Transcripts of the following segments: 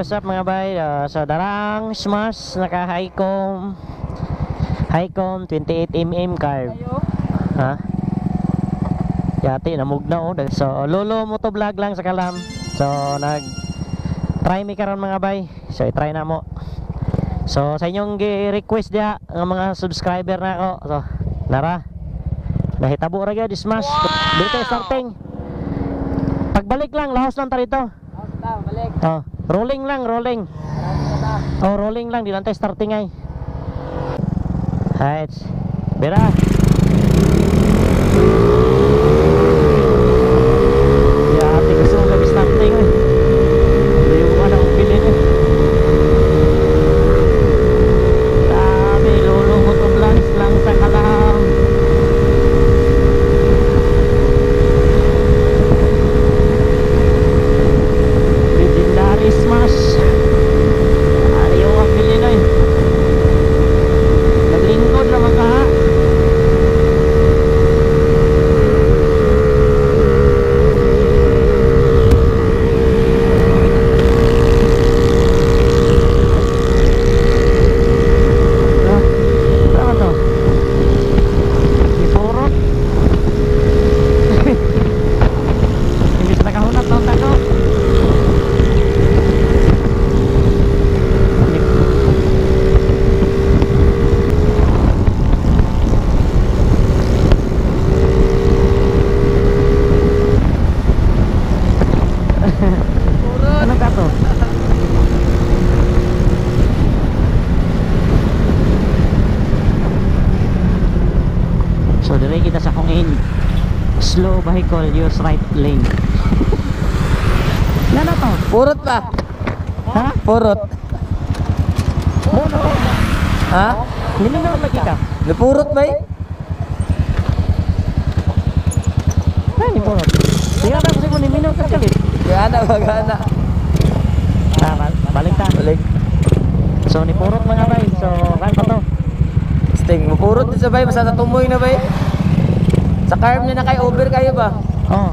What's up mga bay? So darang smash naka Hicom 28mm carb. Ha? Yati namugna oh. So Lolo Motovlog lang sa kalam. So nag try mi karon mga bay. So i-try na mo. So sa inyong gi-request diha ang mga subscriber na ako. So nara. Nahitabo ra gyud smash. Wow! Dito starting. Pagbalik lang, laos lang ta rito. Laos ta, balik. Oh, rolling lang, rolling. Oh, rolling lang, di lang tayo starting ay. Right. Bera. Yati gusto mo kami starting eh. Layuan ang bilin eh. Dami, Lolo Motovlog lang sa kalam. Legendary smash. Ayaw ang bilin eh. Naglingkod naman ka ha. Tama to. Ipurot. Imbis nakahunat na tako. Ano ka to? So dire kita sa kong end. Slow vehicle, use right lane. Nano to? Purot pa. Ha? Purot. Mono. Ha? Nilingaw lagi ka. Napurot ba eh? Ay, ni purot. Sige na kasi mo ni minaw ka kalit. Gana ba gana? Ah, balik ta. Balik. So ni purot mga bay. So kan pa to. Sting, mapurot din sa bay, basta natumoy na bay. Sa carb niya na kay over kayo ba? Oh.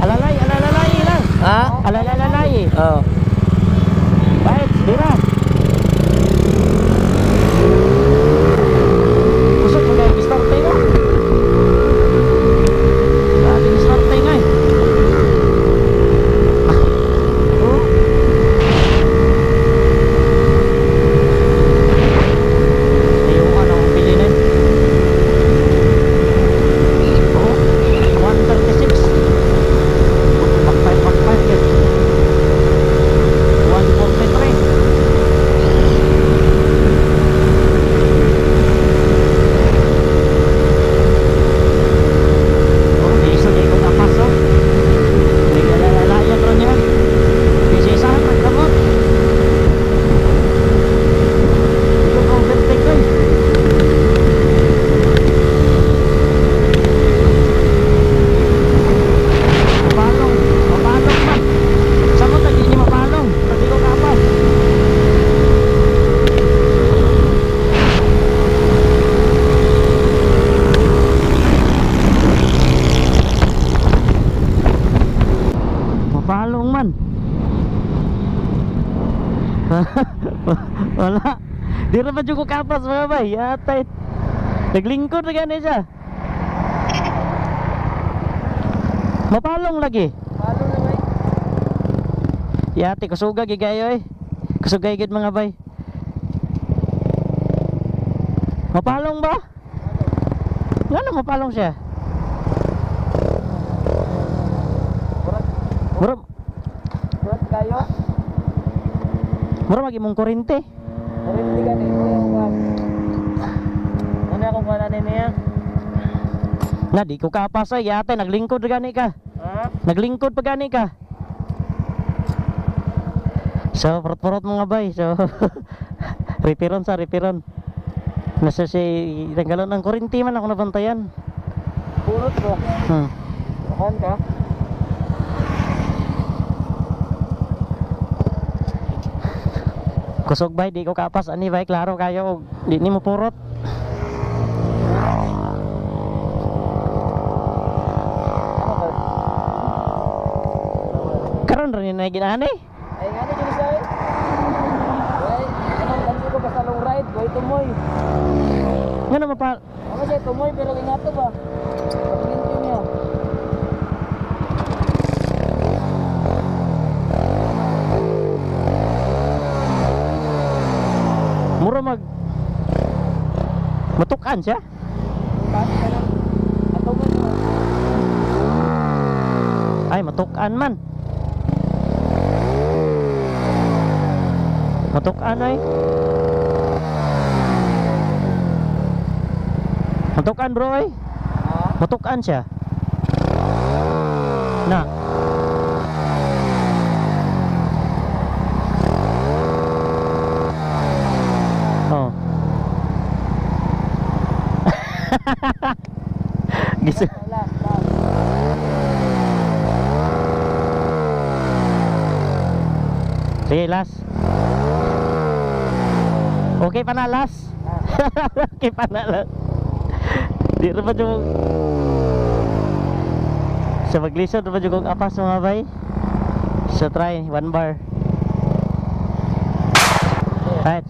Alalay, alalalay lang. Ha? Alalalay. Oo. Bait, dira. Kusog mo kayo, starting ah. Sabi starting ay. Oh. Ayun, ano ang pili na yun. Oh, 136. Pakpay, pakpay, yun. 143. Oh, iso di ko kapas oh. Hindi ka lalalayan ron niya. Busy saan, magkamot. Hindi ko overtake eh. Mapalong, mapalong man. Sa mo tagi ni mapalong, tagi ko kapas. Mapalong man. Wala. Di ra pa jud ko kapas mga bay. Yatay. Naglingkod na gani siya. Mapalong lagi. Palo na bay. Yati kusuga gyud kayo eh. Kusugay gyud mga bay. Mapalong ba? Ngano mapalong siya? Purot. Mura Purot kayo. mura mag imong kurente. Purot ka ni mo. Ano akong kuha na niya? Na di ko kapas ay yate naglingkod ra gani ka. Ha? Naglingkod pa gani ka. So purot-purot mga bay. So repiron sa repiron. Nasa si tanggalon ang kurente man ako nabantayan. Purot ko. Kuhan ka? Kusog bay di ko kapas ani bay klaro kayo og di nimo purot. Karon ra ni na ginani. Ay nga Nga naman pa Okay siya, tumoy pero ingato ba? Paglinti niya. Mura mag matukan siya. Ay, matukan man. Matukan ay. Matukan, bro, ay. Matukan siya. Na. Oh. Gisa. Sige, last. Okay pa na, last. Okay pa na, last. Di ra ba yung sa maglisod ra ba yung kong apas, mga bay? So try, one bar. Right.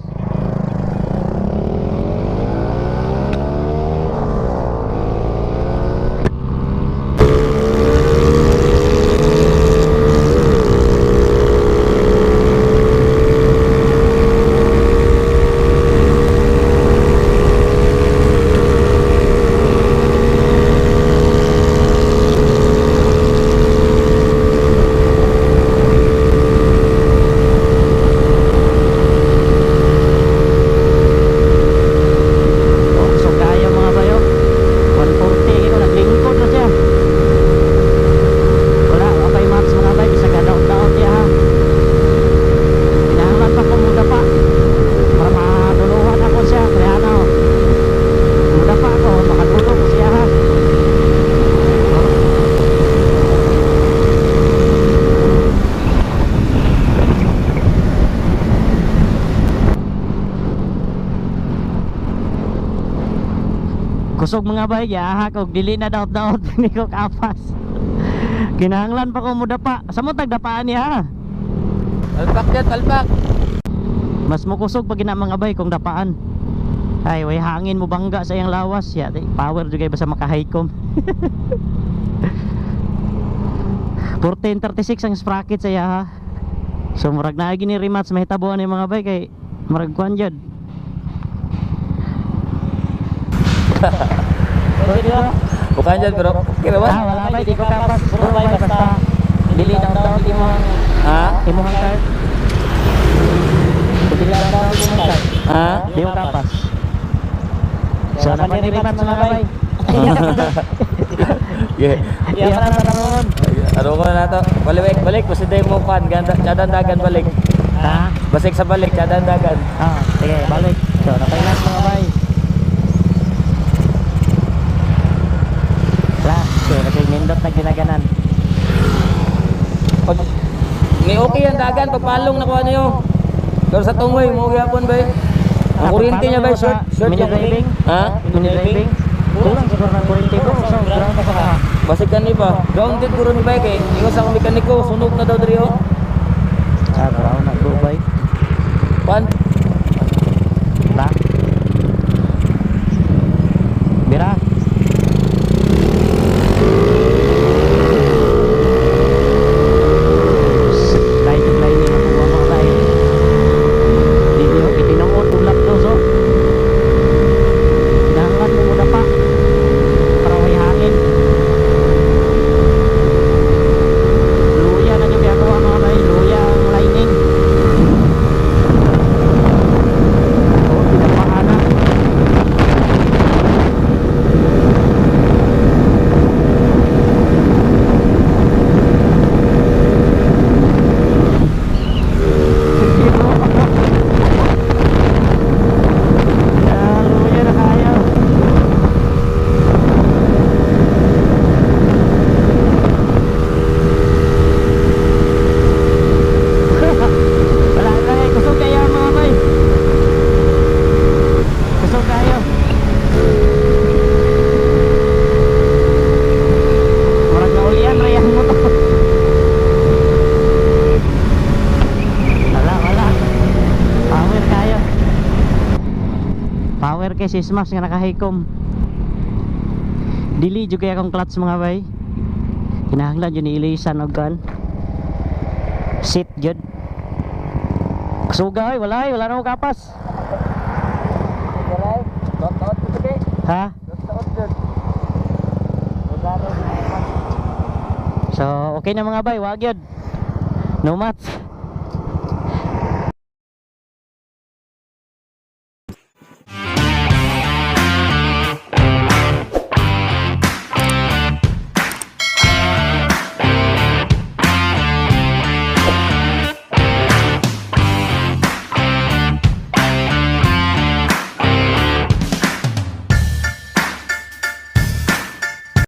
Oh, so kaya, mga bayo. 140 kino naglingkod na siya. Wala, okay max, mga bay, bisag daot-daot ya ha. Kinahanglan pa ko muda pa para maduluhan ako siya, kaya na oh. Muda pa ako, makadulo ko siya ha. Kusog, mga bay, yaha kog dili na daot-daot ni ko kapas. Kinahanglan pa ko muda pa. Sa mo tagdapaan niya ha. Palpak yan, palpak. Mas mukusog pag gina, mga bay, kung dapaan. Ay, way hangin mo bangga sa iyang lawas. Ya, di, power jud kay basta makahaykom. 1436 ang sprocket sa iya ha. So murag naa gini rematch mahitabuan ni, mga bay, kay murag kuan jud. Bukan dyan pero okay naman. Ah, wala bay, di ko kapas. Bro, bay, basta dili daw daw imo Ha? imong card. Dili daw daw imong card. Ha? Di ko kapas. So, naman ni rematch, mga bay. Yeah. Iya pa na karon. Ano ko na to? Balik, balik. Basta day mo kan. Ganda, tsadan dagan balik. Ha? Basik sa balik, tsadan dagan. Ah, sige, balik. So, napailas, mga bay. Last, so, kasi nindot na ginaganan. Pag ni okay ang dagan, pagpalong nakuha niyo. Pero sa tungoy, mo gyapon bay. Ang Ah, kuryente niya bay, pagpalong short, sa short mini yung driving? Ha? Mini driving? Kulang siguro ng kuryente ko. So, ground pa ka. Basig kan ba? Grounded guro ni bay kay ingon sa akong mekaniko, sunog na daw diri oh. Ah, ground na go, bay. Pan, La. Bira. Slide line ni nakuha, mga bay. Dili ko itinuod ulap do so. Kinahanglan mo muna pa para may hangin. Luya na yung ginagawa, mga bay. Luya ang lining. Power kay si Smash nga nakahikom. Dili jud kay akong clutch, mga bay. Kinahanglan jud ni ilisan og kan. Seat jud. Suga oy, wala oy, wala na ko kapas. Walay. Dot-dot ko kay. Ha? Dot-dot jud. Wala. So, okay na, mga bay, wag yun. No match.